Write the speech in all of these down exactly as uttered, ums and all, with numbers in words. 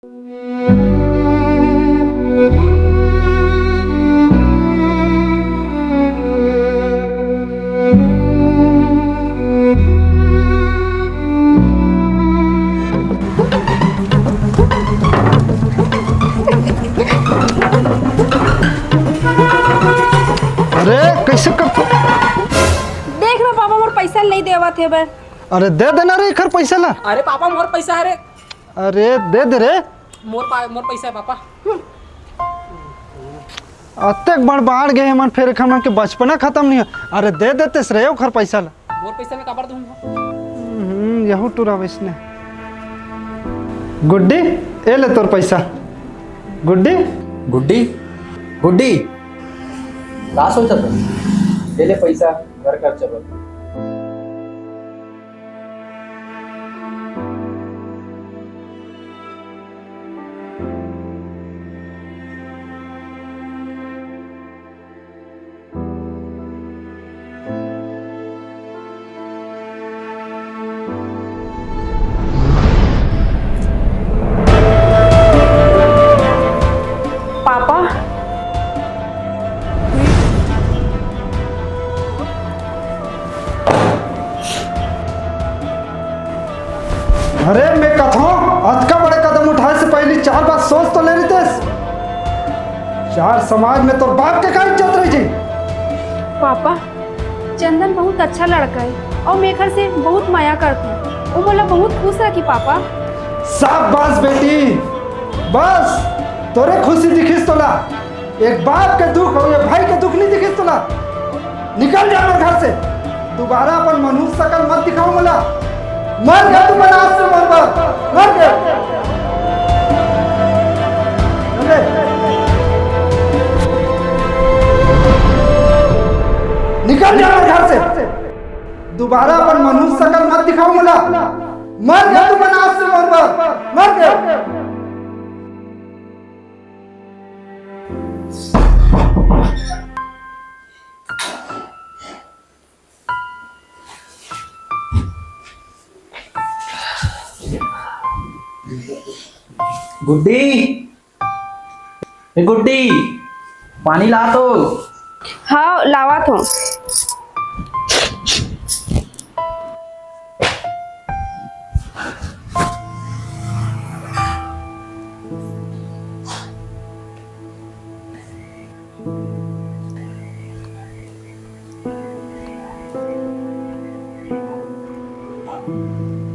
अरे, कैसे कर? देख ना पापा, मोर पैसा नहीं देवत हे बे। अरे, दे देना रे एखर पैसा ला। अरे पापा, मोर पैसा हरे। अरे, दे दे रे। मोर पा-, मोर पैसा है पापा। अतेक बड़ बाढ़ गए मन, फेर एखर मन के बचपना खत्म नहीं हो। अरे, दे देतेस रे ओखर पैसा ला। मोर पैसा मैं काबर दूंगा? हम्म, यहू टूरा वैसने। गुड्डी, ए ले तोर पैसा। गुड्डी। गुड्डी, गुड्डी, का सोचत हस? ए ले पैसा, घर खर्चा बर। पापा। अरे, मैं कथों, अतका बड़े कदम उठाए से पहले चार बात सोच तो ले लेतेस। चार समाज में तोर बाप के का इज्जत रही जी? पापा, चंदन बहुत अच्छा लड़का है और मैं एखर से बहुत मया करती हूँ। वो मोला बहुत खुश रखी पापा। शाबाश बेटी, बस तोरे खुशी दिखिस तोला। एक बाप के दुख अउ ये भाई के दुख नहीं दिखिस तोला। निकल जा मोर घर से, दोबारा अपन मनहूस शकल मत दिखाओ मोला। मर गया तू मन आज से मोर बर, मर गया। अरे, निकल जा मोर घर से, दोबारा अपन मनहूस शकल मत दिखाओ मोला। मर गया तू मन आज से मोर बर, मर गया। गुड्डी, ए गुड्डी, पानी ला तो। हाँ, लावत हूँ।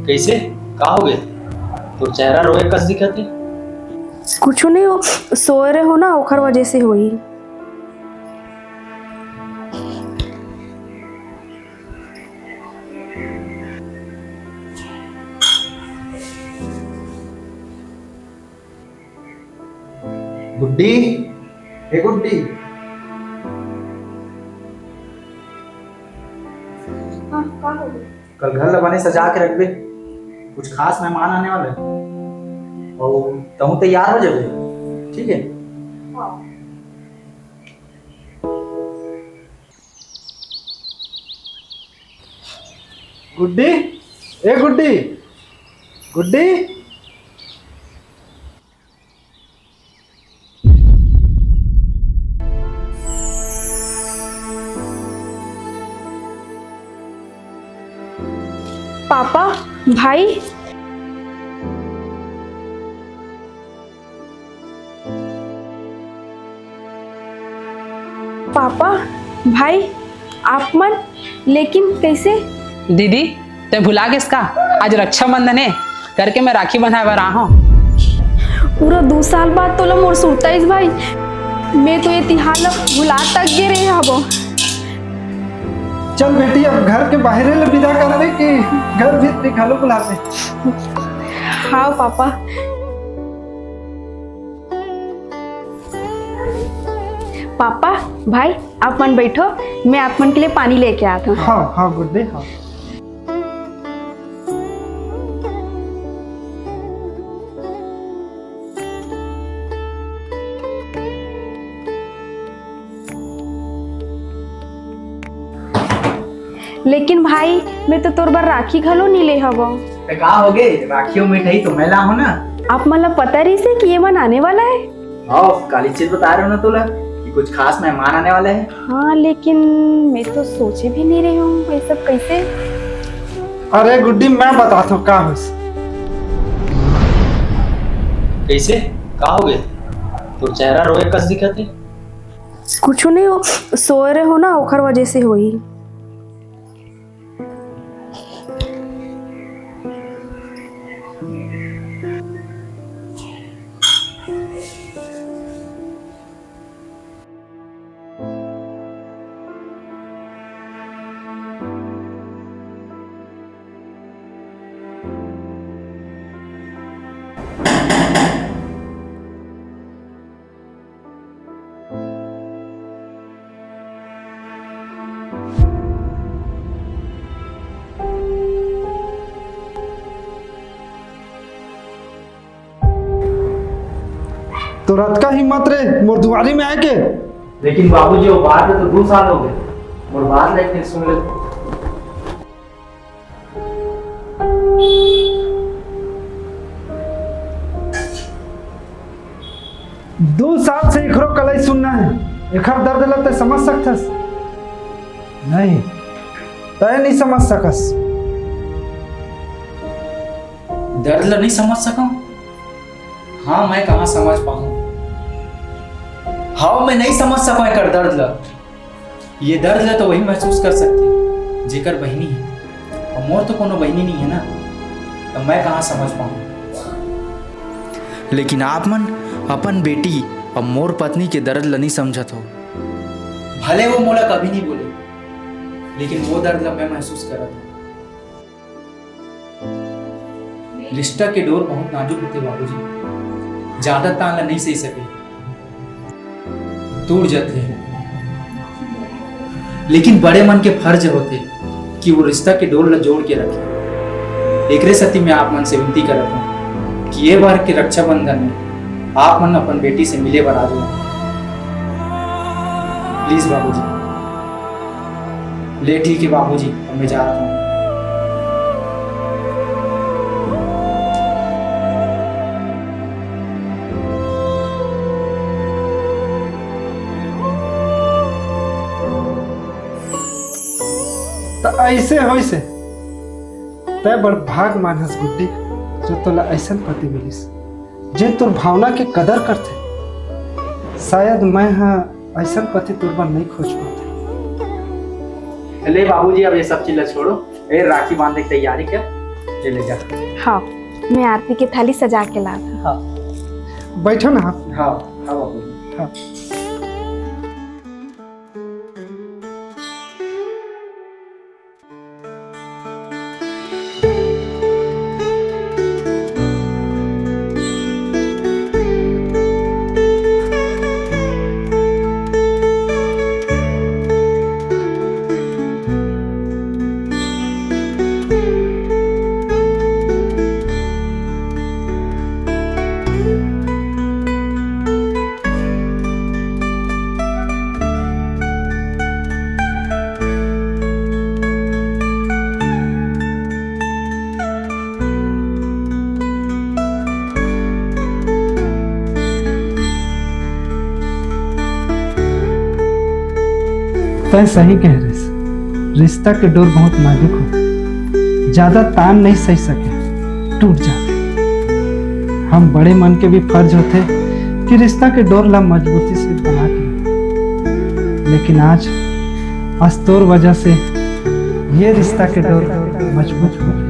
कैसे? का हो गए? तोर चेहरा रोए कस दिखत हे। कुछ नहीं हो, सोए रहे हो ना, ओखर वजह से होई। गुड्डी, ए गुड्डी। हाँ, का हो गया? कल घर ला बने सजा के रखबे, कुछ खास मेहमान आने वाला है, और तहूँ तैयार हो जाबे, ठीक है? हाँ। गुड्डी, ए गुड्डी, गुड्डी। पापा, भाई। पापा, भाई, आप मन, लेकिन कैसे? दीदी, तैं भुला गेस का? आज रक्षाबंधन हे, करके मैं राखी बंधाए बर आए हंव। पूरा दू साल बाद तोला मोर सुरता आइस भाई। मैं तो ये तिहार ला भुला तक गे रहे हवं। चल बेटी, अब घर के बाहरे ले विदा करबे कि घर भीतरी घलो बुलाबे? हाँ पापा। पापा, भाई, आप मन बैठो, मैं आप मन के लिए पानी लेके आत हंव। हाँ, हाँ गुड्डी, हाँ। लेकिन भाई, मैं तो तोर बर राखी घलो नी ले हवं। त का होगे, राखी अउ मिठाई तो मैं लाहूं ना। आप मन ला पता रहिसे कि ये मन आने वाला है? हाँ, काली चीज बता रहे हो ना तोला कि कुछ खास मेहमान आने वाले हैं। हाँ, लेकिन मैं तो सोचे भी नहीं रही हूँ ये सब कैसे। अरे गुड्डी, मैं बताथों का होइस। कैसे? का हो गए? तोर चेहरा रोए कस दिखत है। कुछ नहीं हो, सोए रहे हो ना, ओखर वजह से होई। तोर अतका हिम्मत रे, मोर दुआरी में आए के? लेकिन बाबूजी, वो बात तो दो साल हो गए, मोर बात लेकिन सुन ले। दू साल से एखरो कलई सुनना है, एखर दर्द ल तै समझ सकथस? नहीं, तै नहीं समझ सकस। दर्द ल नहीं समझ सकंव? हाँ, मैं कहाँ समझ पाऊँ? हाँ, मैं नहीं समझ सकंव एकर दर्द ल। ये दर्द ल तो वही महसूस कर सकथे, जेकर बहिनी है। अब मोर तो कोनो बहिनी नहीं है ना, तो मैं कहाँ समझ पाऊँ? लेकिन आप मन अपन बेटी और मोर पत्नी के दर्द ल नहीं समझत हो। भले वो मोला कभी नहीं बोले, लेकिन वो दर्द ल मैं महसूस करत हूँ। रिश्ता के डोर बहुत नाजुक होथे बाबूजी, ज्यादा तान ला नहीं सही सके, टूट जाथे। लेकिन बड़े मन के फर्ज होथे कि वो रिश्ता के डोर ला जोड़ के रखे। एकरे सेती मैं आप मन से विनती करत हूँ कि ये बार के रक्षाबंधन में आप मन अपन बेटी से मिले बर आ जाओ। प्लीज बाबूजी। ले ठीक है बाबूजी, अब मैं जात हूँ। त ऐसे होइसे, तै बड़ भाग मानहस गुड्डी, जो तोला ऐसन पति मिलिस, जे तोर भावना के कदर करथे। शायद मैं ह ऐसन पति तोर बर नहीं खोज पाते। ले बाबूजी, अब ये सब चीज ला छोड़ो, ए राखी बांधे के तैयारी कर, ये ले जा। हाँ, मैं आरती के थाली सजा के लात हूँ। हाँ। बैठो ना आप। हाँ, हाँ बाबूजी। हाँ। तैं सही कहे रहिस, रिश्ता के डोर बहुत नाजुक होथे, ज्यादा तान नहीं सही सके, टूट जाथे। हम बड़े मन के भी फर्ज होथे कि रिश्ता के डोर ला मजबूती से बना के रखें। लेकिन आज, आज तोर वजह से ये रिश्ता के डोर मजबूत हो